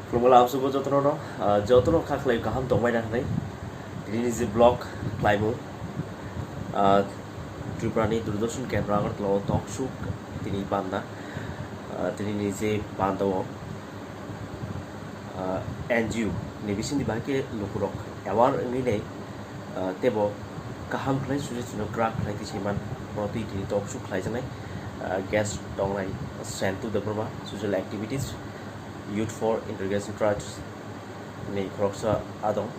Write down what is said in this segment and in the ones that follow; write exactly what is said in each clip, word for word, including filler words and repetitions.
Khulumkha labsugo jotono, ah, jotono kha khlai kaham tongbai na hinwi. Tini ni je vlog khlaimo, ah, Tripura ni Doordarshan Kendra Agartala o talk show tini panda, ah, tini ni je panda o, ah, N G O ni bisingni bahai khe lukurok aware wngwi nai, ah, tebo kaham khlai sujui chwngno kwrak khlai twi saiman bo twi tini talk show khlaijaknai, ah, guest tongnai Santu Debbarma, social activities, Youth for Integration Trust ni khoroksa adong.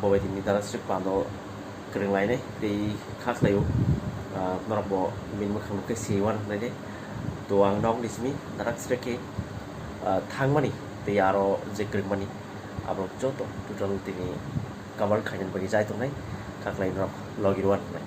Bo bai tini dara sri pando kwrwng lainai tei kha khlaio. Ah, norok bo bini mwkhang nukhe siwan hinai de. To ang nok ni simi dara sri khe, ah, thangmani tei aro je kwrwngmani aborok joto total tini cover khainani bagwi jai tongnai. Kha khlai norok logi rwan hinai.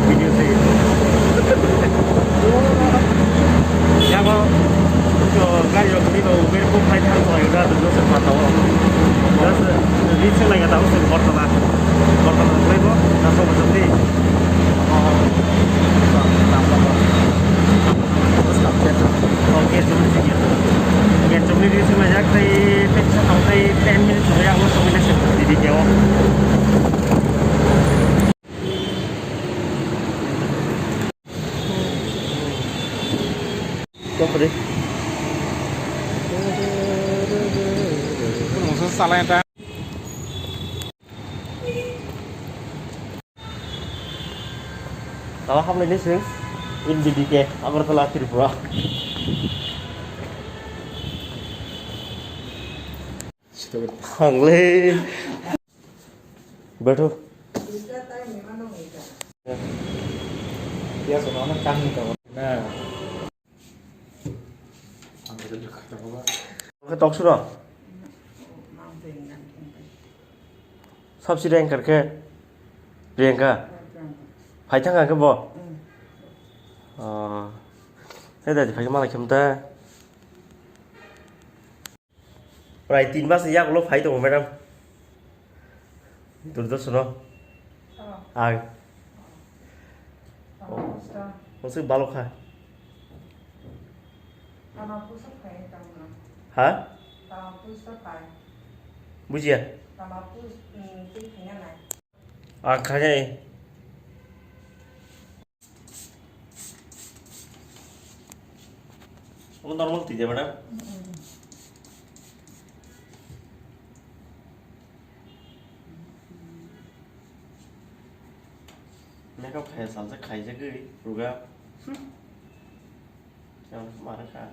Video se. Yago, to gari rok ni bo, ube ko khai thang ko, ura do se pata o. Just reach lai ga ta se Agartala. Agartala lai bo, na so bajam di. Oh. Gate chumui rijak tei, tei ten minutes chumui yak, chumui le se didi keo. Kok re. Salai ta. Tama hamlaini sing in B D K, Agartala, Tripura. Hangle. Baitho. Khe talk show no? Sabsi rank khe Priyanka? Phai thang khe bo? Oh. He da phai malai kham ta. Prai tin mas ni yakulo phai tongo, madam. Doordarshan no. Oh. Ang. Oh. Mosok balok kha. Tama puso khai tamo. Ha? Tama puso khai. Bujiya? Tama pus, mm, twi khaina nai. Ang khainai. Omo normal twi de, madam? Mm-mm. Makeup khai salsa khaijagwi ruga. Hmm. Yang mana kha?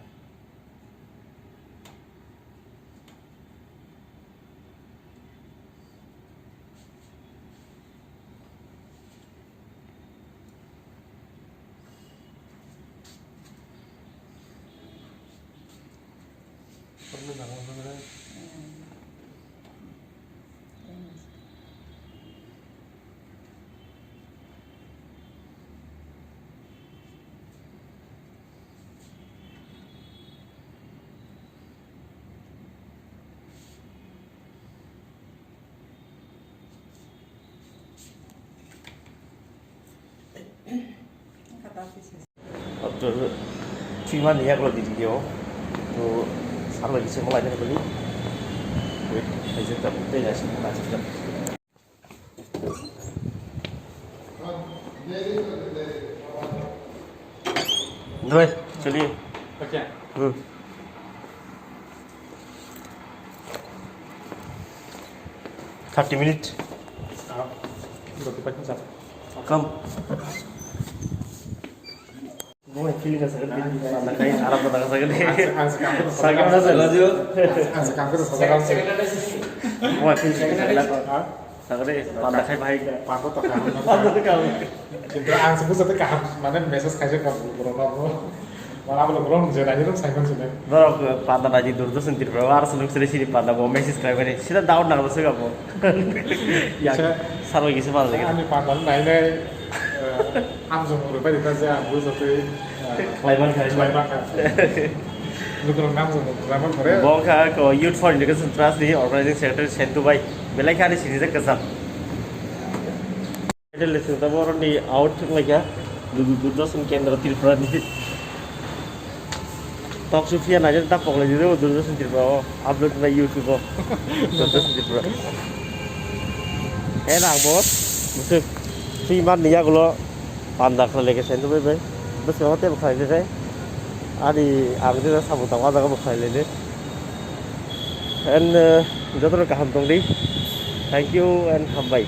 After three month ni yagulo di video. To salo bisa malai na bali. Wait, I just got to pay. Doi, chaliye. Okay. Hmm. Thirty minute. Ah, roti pakin sa. Come. Mo feeling ka sakit din, panda khai, arap panda ka sakit din. Ang, ang sakit. Sakit na sakit. Ang sakit sa sakit. Mo feeling ka sakit. Ha? Sakit, panda khai bhai. Panda to kaham. Panda to kaham. Kintu ang sebut satu kaham, mana message kaisa kaham, bro, bro. Mana bro, bro, je nai rum sai kon sini. Bro, panda nai di dur dos sini, bro, ar sunuk sini sini panda bo message khai bani. Sida down na sega bo. Ya, saro gisi panda lagi. Ani panda nai nai, eh, Amjong rwbaidi ta je ang bujatwi, eh, khlaiman kha. Khlaiman kha. Bo wngkha ko Youth for Education Trust ni Organizing Secretary Sentu bai, belai khe ani sinijak kwcham. Title ni sengta borok ni out thwk lai kha, Dur-, Doordarshan Kendra Tripura ni. Talk show phiya naijak ta poklai di, Doordarshan Tripura o upload khlai YouTube o. Doordarshan Tripura. He nang bo, bwswk, twi man ni yagulo. Panda khlai le khe sendo bai bai. Bwskango tei bo khlai le khe. Ani ang jesa samung tangma jaga bo khlai le le. And, uh, jotono kaham tong di. Thank you and hambai.